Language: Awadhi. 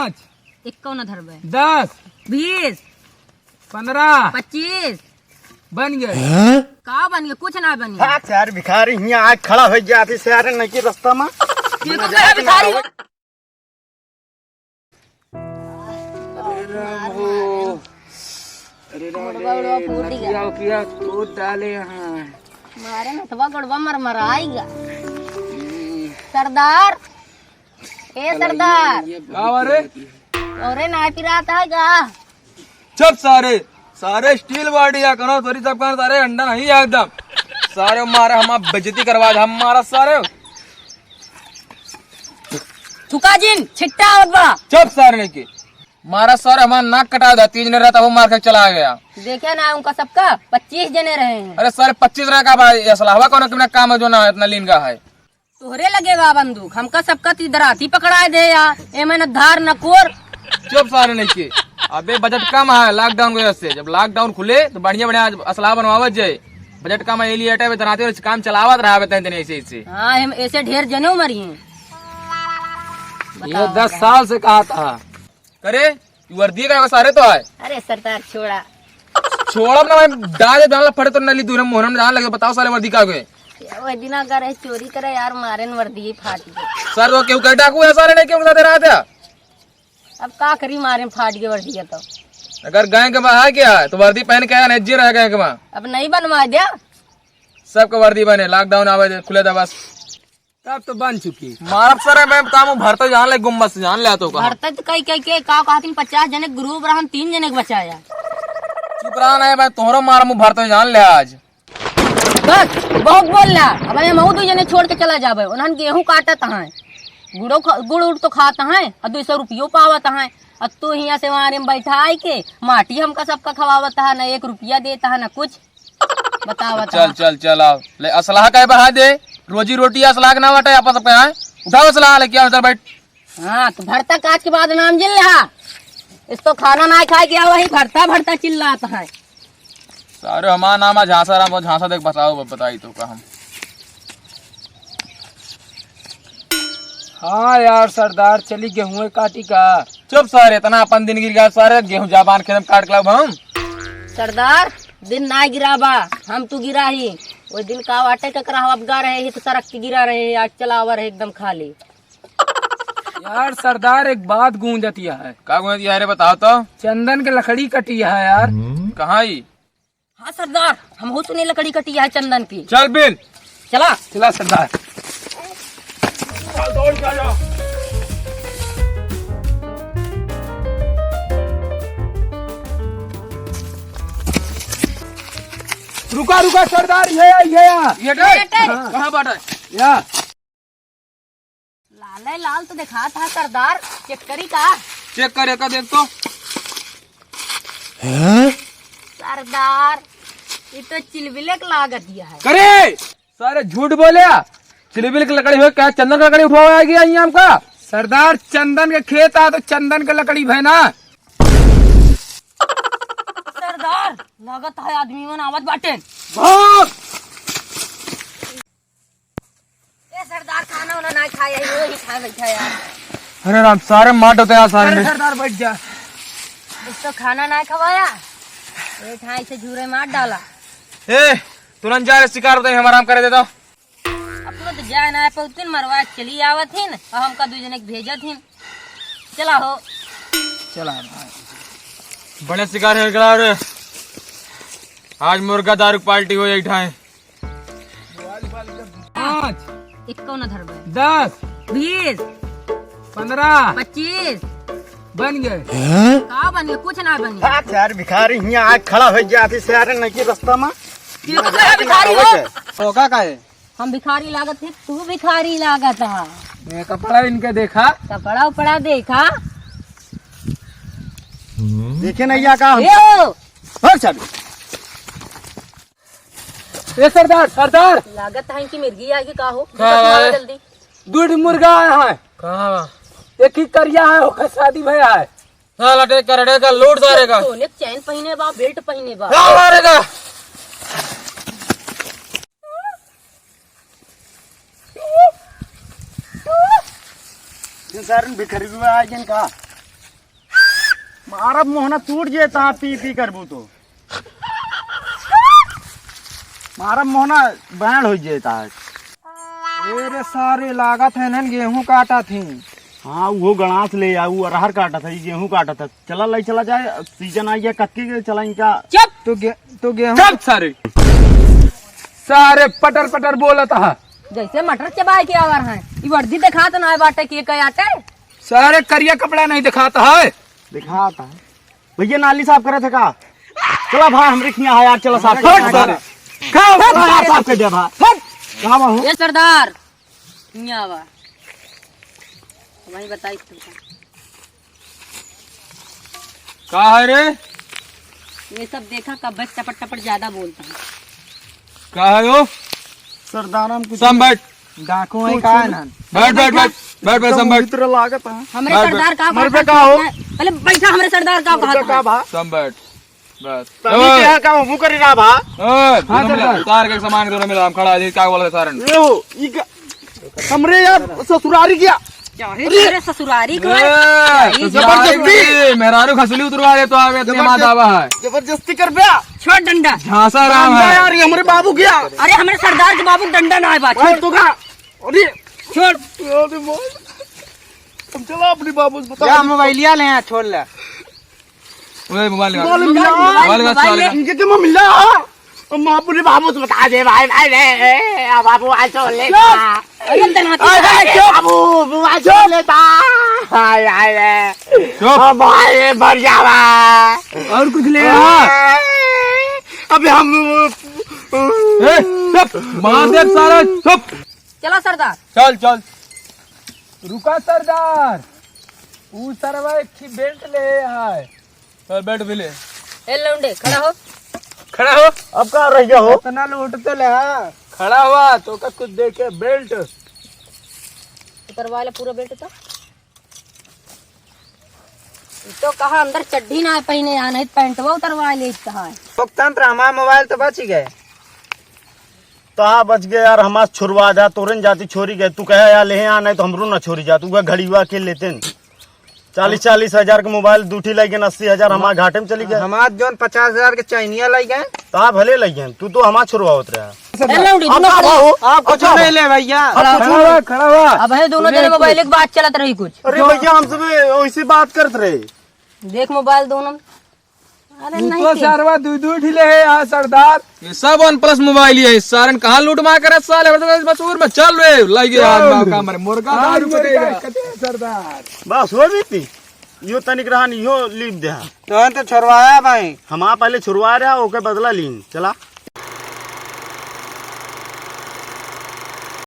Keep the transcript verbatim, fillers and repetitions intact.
पाँच। इक्यावन धरबे। दस। बीस। पन्द्रह। पच्चीस। बन गए। का बन गए? कुछ ना बन गए। हाँ, यार भिखारी हियाँ आके खड़ा होइ जाती सारे नहीं की रास्ता में। ये तो कहे भिखारी हो। अरे राम हो। अरे राम मुड़वा उड़वा रे, फूट गया। नकिया उकिया तोड़ डाले यहाँ। मारे नथवा गोड़वा मरमराइगा। हम्म। सरदार, ए सरदार। का बारे? अरे ना पिरात है का? चुप सारे, सारे steel body या कनो तोरी सब कनो सारे अंडा नहीं है एकदम। सारे मारे हमार बेइज्जती करवा दे, हमारा सारे। थुका जिन, छिट्टा आवत बा। चुप सारे नहीं के। मारा सारे हमार नाक कटा दे, तीन दिन रहता वो मार के चला गया। देखे ना उनका सबका पच्चीस जने रहे हैं। अरे सारे पच्चीस रहे का भाई, असलहवा कौन कितना काम है जो ना इतना लीन का है। तोहरे लगे बा बंदूक, हमका सबका ती दराती पकड़ाए दे या, एमे न धार न कोर। चुप सारे नहीं के। अबे बजट कम है lockdown की वजह से, जब lockdown खुले तो बढ़िया बढ़िया असलहा बनवावत जाए। बजट कम है, ये लिए अटे दराती और काम चलावत रहा बे तनी तनी ऐसे ऐसे। हाँ, हम ऐसे ढेर जने मरी हैं। ये बताओ दस साल से कहा था। करे, तू वर्दी का सारे तो है। अरे सरदार छोड़ा। छोड़ब ना, मैं डाल दे, डाल फटे तो नली दूर, मोहरम जान लगे, बताओ सारे वर्दी का गए। वो दिन अगर है चोरी करे यार, मारे न वर्दी फाट गई। सर, वो क्यों कर डाकू है सारे ने, क्यों दे रहा था? अब का करी, मारे फाट गई वर्दी तो। अगर गए के बा है क्या, तो वर्दी पहन के आया, नहीं जी रहा गए के बा। अब नहीं बनवा दिया। सबका वर्दी बने, lockdown आवे दे, खुले दा बस। तब तो बन चुकी। मारब सर, मैं काम भरते जान ले, गुम्बद से जान ले तो कहा। भरते तो कई कई के का कहतिन, पचास जने group रहन, तीन जने के बचाया। चुप रहा नहीं, मैं तोहरो मार मुँह भरते जान ले आज। बस, बहुत बोल ला। अब हम दो जने छोड़ के चला जाबे, उन्हन गेहूं काटत हैं, गुड़ो ख-, गुड़ उड़ तो खात हैं, और दो सौ रुपयो पावत हैं, और तू हियां से वहां में बैठा आई के माटी हमका सबका खवावत है, न एक रुपया देता है, न कुछ। बतावत चल, है। चल, चल, आओ। ले, असलहा काहे बहा दे? रोजी रोटी असलहा के ना बाटे, आपस में, हैं? उठाओ असलहा, लेके आओ, इधर बैठ। हाँ, तो भरता काच के बाद नाम जिन लिहा। इस तो खाना ना खाए के, वही भरता, भरता चिल्लात है। सारे हमारा नाम है झांसा राम, और झांसा देख बताओ, ब-, बताई तो का हम। हाँ यार सरदार, चली गेहूं काटी का। चुप सारे, इतना अपन दिन गिर गया सारे, गेहूं जाबान खेत में काट के लाओ हम। सरदार, दिन ना गिरा बा, हम तू गिरा ही। वो दिन का वाटे के करा अब गा रहे ही तो सड़क के गिरा रहे ही, आज चलावर है एकदम खाली। यार सरदार, एक बात गूंजतिया है। का गूंजतिया है रे, बताओ तो। चंदन के लकड़ी कटी है यार। कहाँ ही? हाँ सरदार, हमहू सुने लकड़ी कटी है चंदन की। चल बिल। चला। चला सरदार। चल दौड़ के आ जा। रुका, रुका सरदार, ये, ये, ये। ये डे? ये डे? हाँ। कहाँ बाटा है? या। लाले लाल तो दिखात है सरदार, check करी का? Check करे का देख तो। हैं? सरदार, ये तो चिलबिले के लागत दिया है। करे! सारे झूठ बोले। चिलबिल के लकड़ी हो क्या? चंदन का लकड़ी उठवावे आएगी यहाँ हमका? सरदार, चंदन के खेत आ तो चंदन के लकड़ी भय ना। सरदार, लागत है आदमी मन आवत बाटेन। भाग! ए सरदार, खाना वाना ना खाए, यो ही खाए बैठा यार। अरे राम, सारे मार डोते यार, सारे अरे ने। सरदार, बैठ जा। कुछ तो खाना ना खवाया, ये ठाई से झूरे मार डाला। ए, तुरंत जा रे, शिकार बताई, हम आराम करे देता। अपनो तो जाए ना पाउतिन, मरवा चली आवत हिन, और हमका दू जने के भेजत हिन। चला हो। चला भाई। बड़े शिकार है करा रे। आज मुर्गा दारू पार्टी हो जाई ठाए। पाँच। इक्यावन धरबे। दस। बीस। पन्द्रह। पच्चीस। बन गए। का बन गए? कुछ ना बन गए। हाँ, यार, भिखारी हियाँ आके खड़ा हो जाती, सारे नहीं की रास्ता में। ये तो कहे भिखारी हो। तो का काहे? हम भिखारी लागत है, तू भिखारी लागत है। ये कपड़ा इनके देखा। कपड़ा उपड़ा देखा। देखे नहीं या का हम? ए हो। भाग सारे। ए सरदार, सरदार। लागत है कि मिर्गी आएगी का हो? का है? जल्दी। दू ठो मुर्गा आया है। कहाँ बा? एक ही करिया है, ओकर शादी भया है। साला टेक कर, टेक कर, लूट सारे का। सोने के चैन पहिने बा, belt पहिने बा। का मारेगा? ये सारन भिखारी भी आ गए का? मारब मोहना टूट जेता, पी पी करबू तो। मारब मोहना बैंड हो जेता। ए रे सारे, लागत है नन गेहूं काटा थी। हाँ, वो गणास ले आ, वो अरहर काटा था, ये गेहूं काटा था। चला, लाई चला जाए, सीजन आ गया, कक्के के चला इनका। चुप! तो गे-, तो गेहूं चुप सारे। सारे पटर पटर बोलत हा। जैसे मटर चबाए के आवर हैं। ई वर्दी दिखात ना बाटे के कई आटे। सारे करिया कपड़ा नहीं दिखात है। दिखात है। भैया नाली साफ करे थे का? चला भाई, हमरे खिया है यार, चला साफ कर हट दे। सारे। का साफ कर दे भाई। हट। कहाँ बा हो? ए सरदार, हियाँ आवा। वही बताई तुमका। का है रे? ये सब देखा, कब से टपट टपट ज्यादा बोलता है। का है हो? सरदार, हम कुछ सम बैठ। डाकू है कुछ का नहीं। ना? बैठ, बैठ, बैठ, बैठ, बैठ, सम बैठ। मित्र लागत है। हमरे बैठ, सरदार बैठ। का मर पे का हो? पहले बैठा, हमरे सरदार का मर पे कहत का है। भा? सम बैठ। बस। तनी ओए। के यहाँ का मुंह करी रहा भा? ओए, हाँ, दोनों मिला, सरदार। तार के सामान दोनों मिला, हम खड़ा है, क्या बोला था सारन? ये हो, ई का, हमरे यार ससुरारी गया। क्या है अरे! तेरे ससुरारी को? ए, यही ससुरारी जबरदस्ती। में, मेहरारू खसली उतरवा दे तो आवे, इतने जबरदस्त-, माँ दावा है। जबरदस्ती कर बे। छोड़ डंडा। झांसा राम डंडा है। यार, ये हमरे बाबू गया। अरे, हमरे सरदार के बाबू डंडा ना है बात। मार तो का? अरे। छोड़। अरे मार। हम चला अपने बाबू से बता या दे। मोबाइलिया ले यहाँ, छोड़ ले। ओए, मोबाइल निकाल। मोबाइल निकाल। मोबाइल निकाल, मोबाइल निकाल। इनके तो मैं मिला। हम अपने बाबू से बता दे, भाई, भाई, भाई, ए, ए, बाबू, आज तो ले क्या? अरे, तना अरे, चुप। बाबू, बाबू, आज तो लेता। हाय, हाय, हाय। चुप। अब भाई, मर जावा। और कुछ ले आ। अबे हम ए, चुप। मार दे सारा, चुप। चला सरदार। चल, चल। रुका सरदार, ऊ सरवा एक ठे बेल्ट ले आए। चल, बेल्ट भी ले। ए लौंडे, खड़ा हो। खड़ा हो। अब का रह गया हो? इतना लूट तो ले, हाँ। खड़ा हुआ, तो का कुछ देखे बेल्ट। उतरवा ले पूरा बेल्ट तो। ई तो कहा अंदर चड्ढी ना पहने, आ नहीं पैंटवा उतरवा ले कहा है। लोकतंत्र, हमारा मोबाइल तो बच ही गए। तो हाँ बच गए यार, हमार छोरवा जा, तोरे न जाती छोरी गए। तू कहे यार ले आ, नहीं तो हमरो ना छोरी जा। तू कहे घड़ीवा के लेते न। चालीस, चालीस हजार के मोबाइल दूठी लग गए, अस्सी हजार हमार घाटे में चली गए। हमार जौन पचास हजार के चैनिया लग गए। तो आप भले लग गए, तू तो हमार छोरवा होत रहा। ए लौंडी, अब दोनों का खड़े। भाव? आप कुछ अच्छा। नहीं ले भैया। खड़ा, खड़ा हुआ, खड़ा हुआ। अब है दोनों जने मोबाइल एक बात चलत रही कुछ। अरे भैया, हम सब वैसे बात करत रहे। देख मोबाइल दोनों। अरे तू नहीं तो के। सरवा दुई दुई ठिले है यहाँ सरदार। ये सब OnePlus मोबाइल ही है, सारन कहाँ लूट मार करे साले, बस, बस, बस, उर में चल रे, लग गया आज चल। मार का मरे, मुर्गा आज दारू मुर्गा पटेगा। कटे सरदार। बस हो बीती, यो तनिक रहन, यो लीप दे। तोहन तो छोरवाया भाई। हम आ पहले छुड़वा रहा, ओके बदला लीन, चला।